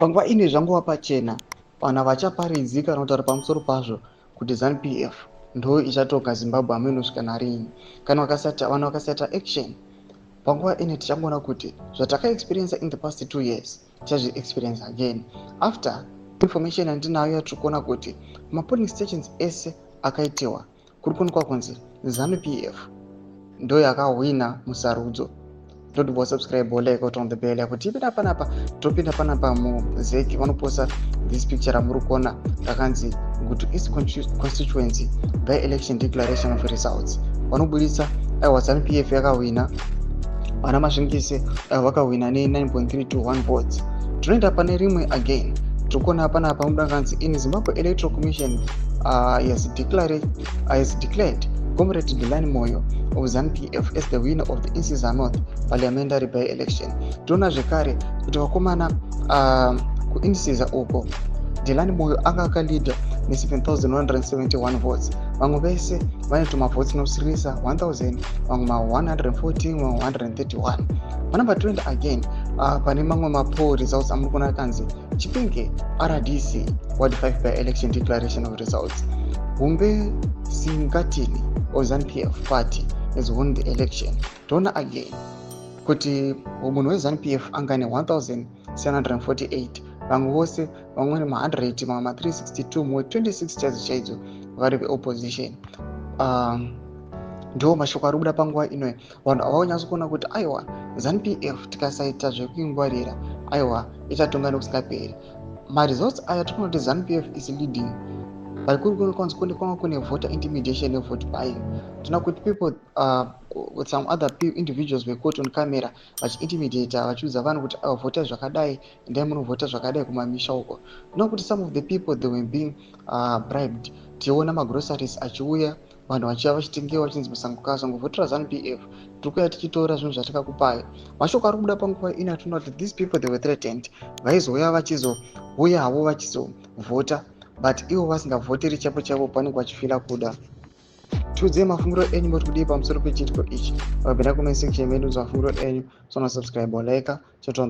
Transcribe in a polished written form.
Panguva ino zvangova pachena, vanhu havachaparidzi kana kutaura pamusoro pazvo kuti ZANU PF ndo ichatonga Zimbabwe hameno kusvika narini. Kana vakasata, vanhu vakasaita action panguva ino, tichangoona kuti zvatakaexperienca in the past 2 years tichazviexperience again. After information yandinayo yatiri kuona kuti mapolling stations ese akaitiwa, kuri kuonekwa kunzi ZANU PF ndo yakahwina musarudzo. Toti subscribe, like, on the bell yakuti ipinda panapa. Topinda panapa muZEC, vanoposta this picture ramuri kuona rakanzi "Gutu East Constituency by election declaration of results". Vanobudisa, aiwa, ZANU PF yakahwina, vana Masvingise vakahwina ne9.321 votes. Tinoenda pane rimwe again, tiri kuona panapa muda kanzi "In Zimbabwe Electoral Commission has declared Comrade Delani Moyo of ZANU PF as the winner of the Insiza North parliamentary by election. Toona zvekare kuti vakomana, kuInsiza uko Delani Moyo anga akaleada ne7171 votes. Vamwe vese vane tumavotes nosirisa 1000, vamwe ma114, vamwe 131. Panumber 20 again, pane mamwe mapoll results amuri kuona kanzi "Chipinge RDC Ward 5 by election declaration of results. Humbe Singatini of ZANU PF party has won the election." Toona again kuti munhu weZANU PF anga ne1748, vamwe vose vamwe ma100, mamwe ma362, mumwe 26 chaidzo chaidzo vari veopposition. Ndo mashoko ari kubuda panguva inoyi. Vanhu havanyatsi kuona kuti aiwa, ZANU PF tikasaita zvekuingwarira, aiwa, ichatonga nekusingaperi. Maresults aya tikuona kuti ZANU PF is leading, but kuri kwanzi kune kwanga kune voter intimidation nevote buying. Tinoona kuti people, with some other individuals were caught on camera vachiintimidata, vachiudza vanhu kuti aiwa, vhota zvakadai, endai munovhota zvakadai kumamisha uko. Tinoona kuti some of the people, they were being bribed. Tiona magroceries achiuya, vanhu vachiuya vachitengewa, vachinzi musangovhotera ZANU PF, tiri kuuya tichitora zvinhu zvatakakupai. Mashoko ari kubuda panguva ino atinoona kuti these people, they were threatened. Vaizouya vachizouya havo vachizovhota, but ivo vasingavhoteri chaipo chaipo panenge vachifila kuda. Tiudzei mafungiro enyu, moti kudii pamusoro pechiitiko ichi? Vakapinda comment section medu, mafungiro enyu. Sona subscribe, like, turn on.